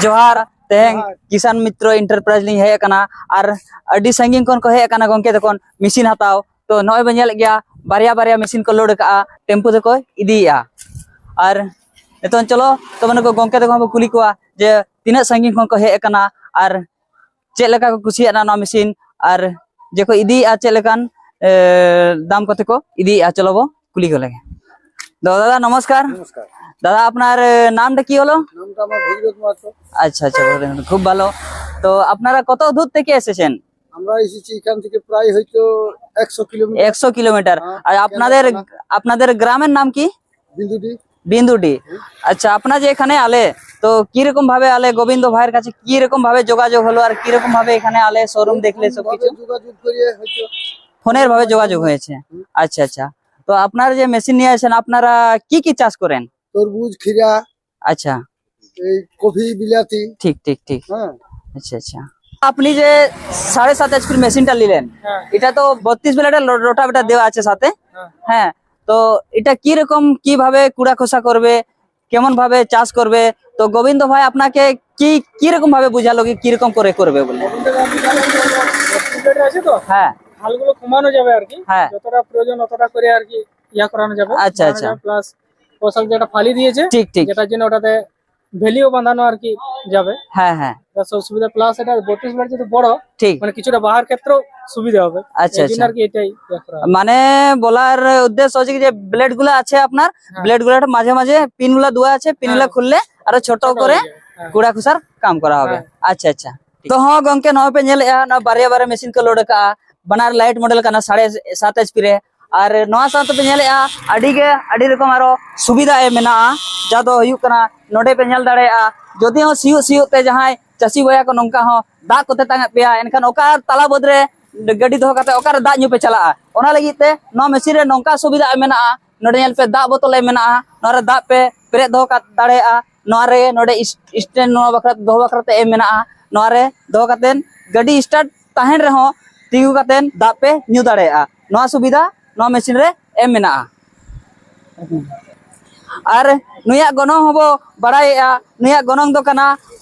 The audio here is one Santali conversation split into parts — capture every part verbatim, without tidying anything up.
ᱡᱚᱦᱟᱨ᱾ ᱛᱮᱦᱮᱧ ᱡᱚᱦᱟᱨ᱾ ᱠᱤᱥᱟᱱ ᱢᱤᱛᱨᱚ ᱮᱱᱴᱟᱨᱯᱨᱟᱭᱤᱡᱽ ᱞᱤᱧ ᱦᱮᱡ ᱟᱠᱟᱱᱟ, ᱟᱨ ᱟᱹᱰᱤ ᱥᱟᱺᱜᱤᱧ ᱠᱷᱚᱱ ᱠᱚ ᱦᱮᱡ ᱟᱠᱟᱱᱟ ᱜᱚᱢᱠᱮ ᱛᱟᱠᱚ ᱢᱮᱥᱤᱱ ᱦᱟᱛᱟᱣ᱾ ᱛᱚ ᱱᱚᱜᱼᱚᱭ ᱵᱮᱱ ᱧᱮᱞᱮᱫ ᱜᱮᱭᱟ, ᱵᱟᱨᱭᱟ ᱵᱟᱨᱭᱟ ᱢᱮᱥᱤᱱ ᱠᱚ ᱞᱳᱰ ᱟᱠᱟᱜᱼᱟ, ᱴᱮᱢᱯᱩ ᱛᱮᱠᱚ ᱤᱫᱤᱭᱮᱫᱼᱟ᱾ ᱟᱨ ᱱᱤᱛᱚᱝ ᱪᱚᱞᱚ ᱛᱚᱵᱮ ᱱᱩᱠᱩ ᱜᱚᱢᱠᱮ ᱛᱟᱠᱚ ᱦᱚᱸ ᱵᱚ ᱠᱩᱞᱤ ᱠᱚᱣᱟ ᱡᱮ ᱛᱤᱱᱟᱹᱜ ᱥᱟᱺᱜᱤᱧ ᱠᱷᱚᱱ ᱠᱚ ᱦᱮᱡ ᱟᱠᱟᱱᱟ ᱟᱨ ᱪᱮᱫ ᱞᱮᱠᱟ ᱠᱚ ᱠᱩᱥᱤᱭᱟᱜᱼᱟ ᱱᱚᱣᱟ ᱢᱮᱥᱤᱱ, ᱟᱨ ᱡᱮ ᱠᱚ ᱤᱫᱤᱭᱮᱫᱼᱟ ᱪᱮᱫ ᱞᱮᱠᱟᱱ, ᱮ, ᱫᱟᱢ ᱠᱚᱛᱮ ᱠᱚ ᱤᱫᱤᱭᱮᱫᱼᱟ, ᱪᱚᱞᱚ ᱵᱚ ᱠᱩᱞᱤ ᱠᱚ ᱞᱮᱜᱮ᱾ ᱫᱚ ᱫᱟᱫᱟ ᱱᱚᱢᱚᱥᱠᱟর। নমস্কার। দাদা, আপনার নামটা কি হলো? নামটা আমার ভগীরথ মাহাতো। আচ্ছা আচ্ছা, খুব ভালো। তো আপনারা কত দূর থেকে এসেছেন? আমরা এসেছি এখান থেকে প্রায় হয়তো একশো কিলোমিটার। একশো কিলোমিটার। হ্যাঁ, আর আপনাদের কেন্দ্রকোনা। আপনাদের গ্রামের নাম কি? বিন্দুডি। বিন্দুডি। আচ্ছা, আপনারা যে এখানে আলে, তো কিরকম ভাবে আলে গোবিন্দ ভাইয়ের কাছে, কিরকম ভাবে যোগাযোগ হলো আর কিরকম ভাবে এখানে আলে শোরুম দেখলে সব কিছু? যোগাযোগ করে হয়তো ফোনের ভাবে যোগাযোগ হয়েছে। আচ্ছা আচ্ছা। তো আপনারা যে মেশিন নিয়ে আসেন, আপনারা কি কি চাষ করেন? তরমুজ, ক্ষীরা। আচ্ছা। এই কফি, বিলাতি। ঠিক ঠিক ঠিক। হ্যাঁ। আচ্ছা আচ্ছা। আপনি যে সাড়ে সাত এইচপির মেশিনটা নিলেন, হ্যাঁ। এটা তো বত্রিশ ব্লেডের রোটাভেটার দেওয়া আছে সাথে। হ্যাঁ। হ্যাঁ। তো এটা কি রকম, কিভাবে কুড়া খোসা করবে, কেমন ভাবে চাষ করবে? তো গোবিন্দ ভাই আপনাকে কি, কি রকম ভাবে বুঝালো কি কিরকম করে করবে বলে? গোবিন্দ ভাই বুঝালো যে বত্রিশ ব্লেড আছে তো, হ্যাঁ। হালগুলো কমানো যাবে আর কি। হ্যাঁ। যতটা প্রয়োজন অতটা করে আর কি ইয়া করানো যাবে, আচ্ছা, বাড়ানো আচ্ছা। যাবে, প্লাস পোশাক যেটা ফালি দিয়েছে, ঠিক, ঠিক। যেটার জন্য ওটাতে ভেলিও বাঁধানো আর কি যাবে। হ্যাঁ হ্যাঁ। এটা সব সুবিধা, প্লাস এটা বত্রিশ ব্লেড যদি বড়, ঠিক। মানে কিছুটা বাহার ক্ষেত্রেও সুবিধা হবে। আচ্ছা, এই জন্য আচ্ছা। আর কি এটাই ইয়ে করা হবে। মানে বলার উদ্দেশ্য হচ্ছে কি যে ব্লেড গুলো আছে আপনার, হ্যাঁ। ব্লেড গুলো মাঝে মাঝে পিন গুলা দেওয়া আছে, পিন গুলা হ্যাঁ। খুললে আরো ছোট ছোট করে হয়ে যাবে। হ্যাঁ। কুড়া খুসার কাম করা হবে। হ্যাঁ। আচ্ছা আচ্ছা। তো ᱦᱚᱸ ᱜᱚᱝᱠᱮ, ᱱᱚᱜᱼᱚᱭ ᱯᱮ ᱧᱮᱞᱮᱫᱼᱟ, ᱱᱚᱣᱟ ᱵᱟᱨᱭᱟ ᱵᱟᱨᱭᱟ ᱢᱮᱥᱤᱱ ᱠᱚ ᱞᱳᱰ ᱟᱠᱟᱜᱼᱟ᱾ ᱵᱟᱱᱟᱨ ᱞᱟᱭᱤᱴ ᱢᱚᱰᱮᱞ ᱠᱟᱱᱟ ᱥᱟᱲᱮ ᱥᱟᱛ ᱮᱭᱤᱪᱯᱤ ᱨᱮ᱾ ᱟᱨ ᱱᱚᱣᱟ ᱥᱟᱶᱛᱮ ᱯᱮ ᱧᱮᱞᱮᱫᱼᱟ, ᱟᱹᱰᱤ ᱜᱮ ᱟᱹᱰᱤ ᱨᱚᱠᱚᱢ ᱟᱨᱚ ᱥᱩᱵᱤᱫᱷᱟ ᱮᱢ ᱢᱮᱱᱟᱜᱼᱟ᱾ ᱡᱟᱦᱟᱸ ᱫᱚ ᱦᱩᱭᱩᱜ ᱠᱟᱱᱟ, ᱱᱚᱰᱮ ᱯᱮ ᱧᱮᱞ ᱫᱟᱲᱮᱭᱟᱜᱼᱟ, ᱡᱩᱫᱤ ᱦᱚᱸ ᱥᱤᱭᱳᱜ ᱥᱤᱭᱳᱜ ᱛᱮ ᱡᱟᱦᱟᱸᱭ ᱪᱟᱹᱥᱤ ᱵᱚᱭᱦᱟ ᱠᱚ ᱱᱚᱝᱠᱟ ᱦᱚᱸ ᱫᱟᱜ ᱠᱚ ᱛᱮᱛᱟᱝ ᱮᱫ ᱯᱮᱭᱟ, ᱮᱱᱠᱷᱟᱱ ᱚᱠᱟ ᱛᱟᱞᱟ ᱵᱟᱹᱫᱽ ᱨᱮ ᱜᱟᱹᱰᱤ ᱫᱚᱦᱚ ᱠᱟᱛᱮ ᱚᱠᱟᱨᱮ ᱫᱟᱜ ᱧᱩ ᱯᱮ ᱪᱟᱞᱟᱜᱼᱟ? ᱚᱱᱟ ᱞᱟᱹᱜᱤᱫ ᱛᱮ ᱱᱚᱣᱟ ᱢᱮᱥᱤᱱ ᱨᱮ ᱱᱚᱝᱠᱟ ᱥᱩᱵᱤᱫᱷᱟ ᱮᱢ ᱢᱮᱱᱟᱜᱼᱟ᱾ ᱱᱚᱰᱮ ᱧᱮᱞ ᱯᱮ, ᱫᱟᱜ ᱵᱳᱛᱚᱞ ᱮᱢ ᱢᱮᱱᱟᱜᱼᱟ, ᱱᱚᱣᱟ ᱨᱮ ᱫᱟᱜ ᱯᱮ ᱯᱮᱨᱮᱡ ᱫᱚᱦᱚ ᱠᱟᱜ ᱫᱟᱲᱮᱭᱟᱜᱼᱟ᱾ ᱱᱚᱣᱟ ᱨᱮ ᱱᱚᱰᱮ ᱤᱥ-, ᱥᱴᱮᱱᱰ ᱱᱚᱣᱟ ᱵᱟᱠᱷᱨᱟ, ᱫᱚᱦᱚ ᱵᱟᱠᱷᱨᱟ ᱛᱮ ᱮᱢ ᱢᱮᱱᱟᱜᱼᱟ᱾ ᱱᱚᱣᱟ ᱨᱮ ᱫᱚᱦᱚ ᱠᱟᱛᱮ ᱜᱟᱹᱰᱤ ᱥᱴᱟᱨᱴ ᱛᱟᱦᱮᱱ ᱨᱮᱦᱚᱸ ᱛᱤᱸᱜᱩ ᱠᱟᱛᱮ ᱫᱟᱜ ᱯᱮ ᱧᱩ ᱫᱟᱲᱮᱭᱟᱜᱼᱟ᱾ ᱱᱚᱣᱟ ᱥᱩᱵᱤᱫᱷᱟ ᱱᱚᱣᱟ ᱢᱮᱥᱤᱱ ᱨᱮ ᱮᱢ ᱢᱮᱱᱟᱜᱼᱟ᱾ ᱟᱨ ᱱᱩᱭᱟᱜ ᱜᱚᱱᱚᱝ ᱦᱚᱸᱵᱚ ᱵᱟᱲᱟᱭᱮᱫᱼᱟ, ᱱᱩᱭᱟᱜ ᱜᱚᱱᱚᱝ ᱫᱚ ᱠᱟᱱᱟ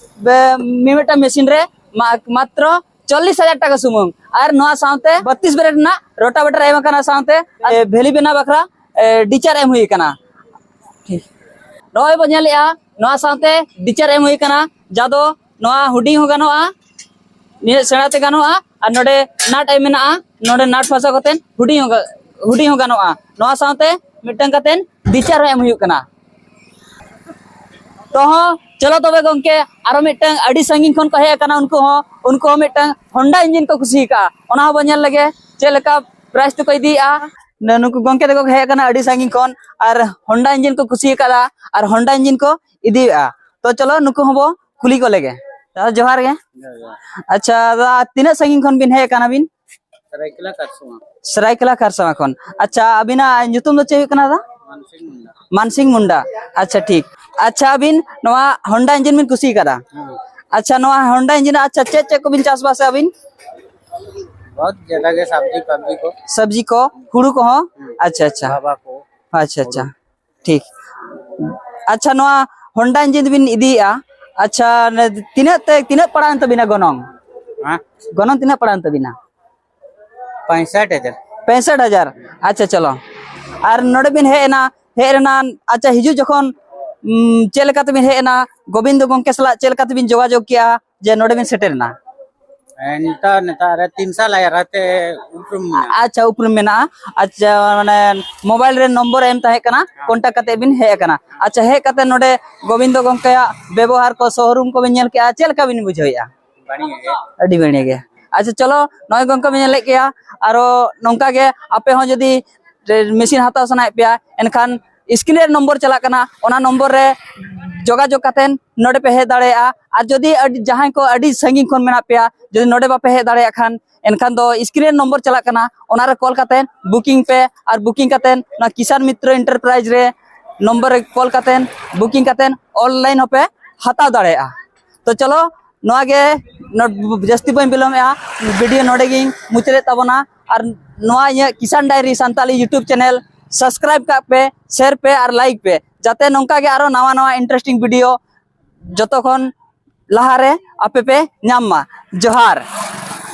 ᱵᱮ-, ᱢᱤᱢᱤᱫᱴᱟᱝ ᱢᱮᱥᱤᱱ ᱨᱮ ᱢᱟ-, ᱢᱟᱛᱨᱚ ᱪᱚᱞᱞᱤᱥ ᱦᱟᱡᱟᱨ ᱴᱟᱠᱟ ᱥᱩᱢᱩᱝ᱾ ᱟᱨ ᱱᱚᱣᱟ ᱥᱟᱶᱛᱮ ᱵᱟᱛᱤᱥ ᱵᱞᱮᱰ ᱨᱮᱱᱟᱜ ᱨᱳᱴᱟᱣᱮᱴᱟᱨ ᱮᱢ ᱟᱠᱟᱱᱟ, ᱥᱟᱶᱛᱮ, ᱮ, ᱵᱷᱮᱞᱤ ᱵᱮᱱᱟᱣ ᱵᱟᱠᱷᱨᱟ, ᱮ, ᱰᱤᱪᱟᱨ ᱮᱢ ᱦᱩᱭ ᱟᱠᱟᱱᱟ᱾ ᱴᱷᱤᱠ᱾ ᱱᱚᱜᱼᱚᱭ ᱵᱚ ᱧᱮᱞᱮᱜᱼᱟ, ᱱᱚᱣᱟ ᱥᱟᱶᱛᱮ ᱰᱤᱪᱟᱨ ᱮᱢ ᱦᱩᱭ ᱟᱠᱟᱱᱟ, ᱡᱟᱦᱟᱸ ᱫᱚ ᱱᱚᱣᱟ ᱦᱩᱰᱤᱧ ᱦᱚᱸ ᱜᱟᱱᱚᱜᱼᱟ, ᱱᱤᱱᱟᱹᱜ ᱥᱮᱬᱟ ᱛᱮ ᱜᱟᱱᱚᱜᱼᱟ, ᱟᱨ ᱱᱚᱰᱮ ᱱᱟᱴ ᱮᱢ ᱢᱮᱱᱟᱜᱼᱟ, ᱱᱚᱰᱮ ᱱᱟᱴ ᱯᱷᱟᱸᱥᱟᱣ ᱠᱟᱛᱮ ᱦᱩᱰᱤᱧ ᱦᱚᱸ ᱜᱟ-, ᱦᱩᱰᱤᱧ ᱦᱚᱸ ᱜᱟᱱᱚᱜᱼᱟ᱾ ᱱᱚᱣᱟ ᱥᱟᱶᱛᱮ ᱢᱤᱫᱴᱟᱝ ᱠᱟᱛᱮ ᱰᱤᱪᱟᱨ ᱦᱚᱸ ᱮᱢ ᱦᱩᱭᱩᱜ ᱠᱟᱱᱟ᱾ ᱛᱚ ᱦᱚᱸ, ᱪᱚᱞᱚ ᱛᱚᱵᱮ ᱜᱚᱝᱠᱮ, ᱟᱨᱚ ᱢᱤᱫᱴᱟᱝ ᱟᱹᱰᱤ ᱥᱟᱺᱜᱤᱧ ᱠᱷᱚᱱ ᱠᱚ ᱦᱮᱡ ᱟᱠᱟᱱᱟ, ᱩᱱᱠᱩ ᱦᱚᱸ, ᱩᱱᱠᱩ ᱦᱚᱸ ᱢᱤᱫᱴᱟᱝ ᱦᱚᱱᱰᱟ ᱤᱧᱡᱤᱱ ᱠᱚ ᱠᱩᱥᱤ ᱟᱠᱟᱫᱼᱟ, ᱚᱱᱟ ᱦᱚᱸ ᱵᱚᱱ ᱧᱮᱞ ᱞᱮᱜᱮ ᱪᱮᱫ ᱞᱮᱠᱟ ᱯᱨᱟᱭᱤᱥ ᱛᱮᱠᱚ ᱤᱫᱤᱭᱮᱫᱼᱟ᱾ ᱱᱩᱠᱩ ᱜᱚᱝᱠᱮ ᱛᱟᱠᱚ ᱠᱚ ᱦᱮᱡ ᱟᱠᱟᱱᱟ ᱟᱹᱰᱤ ᱥᱟᱺᱜᱤᱧ ᱠᱷᱚᱱ, ᱟᱨ ᱦᱚᱱᱰᱟ ᱤᱧᱡᱤᱱ ᱠᱚ ᱠᱩᱥᱤ ᱟᱠᱟᱫᱼᱟ, ᱟᱨ ᱦᱚᱱᱰᱟ ᱤᱧᱡᱤᱱ ᱠᱚ ᱤᱫᱤᱭᱮᱫᱼᱟ᱾ ᱛᱚ ᱪᱚᱞᱚ, ᱱᱩᱠᱩ ᱦᱚᱸᱵᱚ ᱠᱩᱞᱤ ᱠᱚ ᱞᱮᱜᱮ᱾ ᱫᱟᱫᱟ, ᱡᱚᱦᱟᱨ ᱜᱮ᱾ ᱡᱚᱦᱟᱨ, ᱡᱚᱦᱟᱨ᱾ ᱟᱪᱪᱷᱟ ᱫᱟᱫᱟ, ᱛᱤᱱᱟᱹᱜ ᱥᱟᱺᱜᱤᱧ ᱠᱷᱚᱱ ᱵᱤᱱ ᱦᱮᱡ ᱟᱠᱟᱱᱟ ᱵᱤᱱ? ᱥᱟᱹᱨᱟᱹᱭᱠᱮᱞᱟ ᱠᱷᱟᱨᱥᱚᱣᱟ᱾ ᱥᱟᱹᱨᱟᱹᱭᱠᱮᱞᱟ ᱠᱷᱟᱨᱥᱚᱣᱟ ᱠᱷᱚᱱ᱾ ᱟᱪᱪᱷᱟ, ᱟᱹᱵᱤᱱᱟᱜ ᱧᱩᱛᱩᱢ ᱫᱚ ᱪᱮᱫ ᱦᱩᱭᱩᱜ ᱠᱟᱱᱟ ᱫᱟᱫᱟ? ᱢᱟᱱᱥᱤᱝ ᱢᱩᱱᱰᱟ᱾ ᱢᱟᱱᱥᱤᱝ ᱢᱩᱱᱰᱟ᱾ ᱟᱪᱪᱷᱟ, ᱴᱷᱤᱠ᱾ ᱟᱪᱪᱷᱟ, ᱟᱹᱵᱤᱱ ᱱᱚᱣᱟ ᱦᱚᱱᱰᱟ ᱤᱧᱡᱤᱱ ᱵᱤᱱ ᱠᱩᱥᱤ ᱟᱠᱟᱫᱟ? ᱦᱮᱸ᱾ ᱟᱪᱪᱷᱟ, ᱱᱚᱣᱟ ᱦᱚᱱᱰᱟ ᱤᱧᱡᱤᱱ, ᱟᱪᱪᱷᱟ, ᱪᱮᱫ ᱪᱮᱫ ᱠᱚᱵᱤᱱ ᱪᱟᱥᱵᱟᱥᱟ ᱟᱹᱵᱤᱱ? ᱵᱚᱦᱩᱛ ᱡᱟᱫᱟ ᱜᱮ, ᱥᱟᱵᱡᱤ ᱯᱟᱵᱡᱤ ᱠᱚ᱾ ᱥᱟᱵᱡᱤ ᱠᱚ, ᱦᱩᱲᱩ ᱠᱚᱦᱚᱸ? ᱦᱮᱸ᱾ ᱟᱪᱪᱷᱟ, ᱟᱪᱪᱷᱟ᱾ ᱵᱟᱵᱟ ᱠᱚ᱾ ᱟᱪᱪᱷᱟ, ᱟᱪᱪᱷᱟ᱾ ᱴᱷᱤᱠ᱾ ᱟᱪᱪᱷᱟ, ᱱᱚᱣᱟ ᱦᱚᱱᱰᱟ ᱤᱧᱡᱤᱱ ᱵᱤᱱ ᱤᱫᱤᱭᱮᱫᱼᱟ, ᱟᱪᱪᱷᱟ, ᱛᱤᱱᱟᱹᱜ ᱛᱮ, ᱛᱤᱱᱟᱹᱜ ᱯᱟᱲᱟᱣᱮᱱ ᱛᱟᱵᱤᱱᱟ ᱜᱚᱱᱚᱝ? ᱦᱮᱸ? ᱜᱚᱱᱚᱝ ᱛᱤᱱᱟᱹᱜ ᱯᱟᱲᱟᱣᱮᱱ ᱛᱟᱵᱤᱱᱟ? ᱯᱚᱸᱭᱥᱚᱴ ᱦᱟᱡᱟᱨ᱾ ᱯᱚᱸᱭᱥᱚᱴ ᱦᱟᱡᱟᱨ᱾ ᱟᱪᱪᱷᱟ, ᱪᱚᱞᱚ᱾ ᱟᱨ ᱱᱚᱰᱮ ᱵᱤᱱ ᱦᱮᱡ ᱮᱱᱟ, ᱦᱮᱡ ᱨᱮᱱᱟᱜ, ᱟᱪᱪᱷᱟ, ᱦᱤᱡᱩᱜ ᱡᱚᱠᱷᱚᱱ, ᱩᱢ, ᱪᱮᱫ ᱞᱮᱠᱟ ᱛᱮᱵᱤᱱ ᱦᱮᱡ ᱮᱱᱟ? ᱜᱳᱵᱤᱱᱫᱚ ᱜᱚᱢᱠᱮ ᱥᱟᱞᱟᱜ ᱪᱮᱫ ᱞᱮᱠᱟ ᱛᱮᱵᱤᱱ ᱡᱳᱜᱟᱡᱳᱜᱽ ᱠᱮᱜᱼᱟ ᱡᱮ ᱱᱚᱰᱮ ᱵᱤᱱ ᱥᱮᱴᱮᱨ ᱮᱱᱟ? ᱦᱮᱸ, ᱱᱮᱛᱟᱨ, ᱱᱮᱛᱟᱨ ᱨᱮ ᱛᱤᱱ ᱥᱟᱞ ᱟᱭᱟᱨ ᱛᱮ ᱩᱯᱨᱩᱢ ᱢᱮᱱᱟᱜᱼᱟ᱾ ᱟᱪᱪᱷᱟ, ᱩᱯᱨᱩᱢ ᱢᱮᱱᱟᱜᱼᱟ᱾ ᱟᱪᱪᱷᱟ, ᱢᱟᱱᱮ ᱢᱳᱵᱟᱭᱤᱞ ᱨᱮ ᱱᱚᱢᱵᱚᱨ ᱮᱢ ᱛᱟᱦᱮᱸ ᱠᱟᱱᱟ, ᱦᱮᱸ᱾ ᱠᱚᱱᱴᱟᱠᱴ ᱠᱟᱛᱮ ᱵᱤᱱ ᱦᱮᱡ ᱟᱠᱟᱱᱟ᱾ ᱟᱪᱪᱷᱟ, ᱦᱮᱡ ᱠᱟᱛᱮ ᱱᱚᱰᱮ ᱜᱳᱵᱤᱱᱫᱚ ᱜᱚᱢᱠᱮᱭᱟᱜ ᱵᱮᱵᱚᱦᱟᱨ ᱠᱚ, ᱥᱳᱨᱩᱢ ᱠᱚ ᱵᱤᱱ ᱧᱮᱞ ᱠᱮᱜᱼᱟ, ᱪᱮᱫ ᱞᱮᱠᱟ ᱵᱤᱱ ᱵᱩᱡᱷᱟᱹᱣᱮᱫᱼᱟ? ᱵᱟᱹᱲᱤᱡ ᱜᱮ᱾ ᱟᱹᱰᱤ ᱵᱟᱹᱲᱤᱡ ᱜᱮ᱾ ᱟᱪᱪᱷᱟ, ᱪᱚᱞᱚ, ᱱᱚᱜᱼᱚᱭ ᱜᱚᱢᱠᱮ ᱵᱤᱱ ᱧᱮᱞᱮᱫ ᱜᱮᱭᱟ, ᱟᱨᱚ ᱱᱚᱝᱠᱟ ᱜᱮ ᱟᱯᱮ ᱦᱚᱸ ᱡᱩᱫᱤ ᱢᱮᱥᱤᱱ ᱦᱟᱛᱟᱣ ᱥᱟᱱᱟᱭᱮᱫ ᱯᱮᱭᱟ, ᱮᱱᱠᱷᱟᱱ ᱥᱠᱨᱤᱱ ᱨᱮ ᱱᱚᱢᱵᱚᱨ ᱪᱟᱞᱟᱜ ᱠᱟᱱᱟ, ᱚᱱᱟ ᱱᱚᱢᱵᱚᱨ ᱨᱮ ᱡᱳᱜᱟᱡᱳᱜᱽ ᱠᱟᱛᱮ ᱱᱚᱰᱮ ᱯᱮ ᱦᱮᱡ ᱫᱟᱲᱮᱭᱟᱜᱼᱟ᱾ ᱟᱨ ᱡᱩᱫᱤ ᱟᱹᱰᱤ, ᱡᱟᱦᱟᱸᱭ ᱠᱚ ᱟᱹᱰᱤ ᱥᱟᱺᱜᱤᱧ ᱠᱷᱚᱱ ᱢᱮᱱᱟᱜ ᱯᱮᱭᱟ, ᱡᱩᱫᱤ ᱱᱚᱰᱮ ᱵᱟᱯᱮ ᱦᱮᱡ ᱫᱟᱲᱮᱭᱟᱜ ᱠᱷᱟᱱ, ᱮᱱᱠᱷᱟᱱ ᱫᱚ ᱥᱠᱨᱤᱱ ᱨᱮ ᱱᱚᱢᱵᱚᱨ ᱪᱟᱞᱟᱜ ᱠᱟᱱᱟ, ᱚᱱᱟ ᱨᱮ ᱠᱚᱞ ᱠᱟᱛᱮ ᱵᱩᱠᱤᱝ ᱯᱮ, ᱟᱨ ᱵᱩᱠᱤᱝ ᱠᱟᱛᱮ ᱱᱚᱣᱟ ᱠᱤᱥᱟᱱ ᱢᱤᱛᱨᱚ ᱮᱱᱴᱟᱨᱯᱨᱟᱭᱤᱡᱽ ᱨᱮ ᱱᱚᱢᱵᱚᱨ ᱨᱮ ᱠᱚᱞ ᱠᱟᱛᱮ ᱵᱩᱠᱤᱝ ᱠᱟᱛᱮ ᱚᱱᱞᱟᱭᱤᱱ ᱦᱚᱸᱯᱮ ᱦᱟᱛᱟᱣ ᱫᱟᱲᱮᱭᱟᱜᱼᱟ᱾ ᱛᱚ ᱪᱚᱞᱚ, ᱱᱚᱣᱟ ᱜᱮ, ᱱᱚ-, ᱡᱟᱹᱥᱛᱤ ᱵᱟᱹᱧ ᱵᱤᱞᱚᱢᱮᱜᱼᱟ, ᱵᱷᱤᱰᱤᱭᱳ ᱱᱚᱰᱮ ᱜᱤᱧ ᱢᱩᱪᱟᱹᱫᱮᱫ ᱛᱟᱵᱚᱱᱟ᱾ ᱟᱨ ᱱᱚᱣᱟ ᱤᱧᱟᱹᱜ Kisan diary Santali YouTube channel subscribe ᱠᱟᱜ ᱯᱮ, ᱥᱮᱭᱟᱨ ᱯᱮ ᱟᱨ ᱞᱟᱭᱤᱠ ᱯᱮ, ᱡᱟᱛᱮ ᱱᱚᱝᱠᱟ ᱜᱮ ᱟᱨᱚ ᱱᱟᱣᱟ ᱱᱟᱣᱟ ᱤᱱᱴᱟᱨᱮᱥᱴᱤᱝ ᱵᱷᱤᱰᱤᱭᱳ ᱡᱚᱛᱚ ᱠᱷᱚᱱ ᱞᱟᱦᱟᱨᱮ ᱟᱯᱮ ᱯᱮ ᱧᱟᱢ ᱢᱟ᱾ ᱡᱚᱦᱟᱨ᱾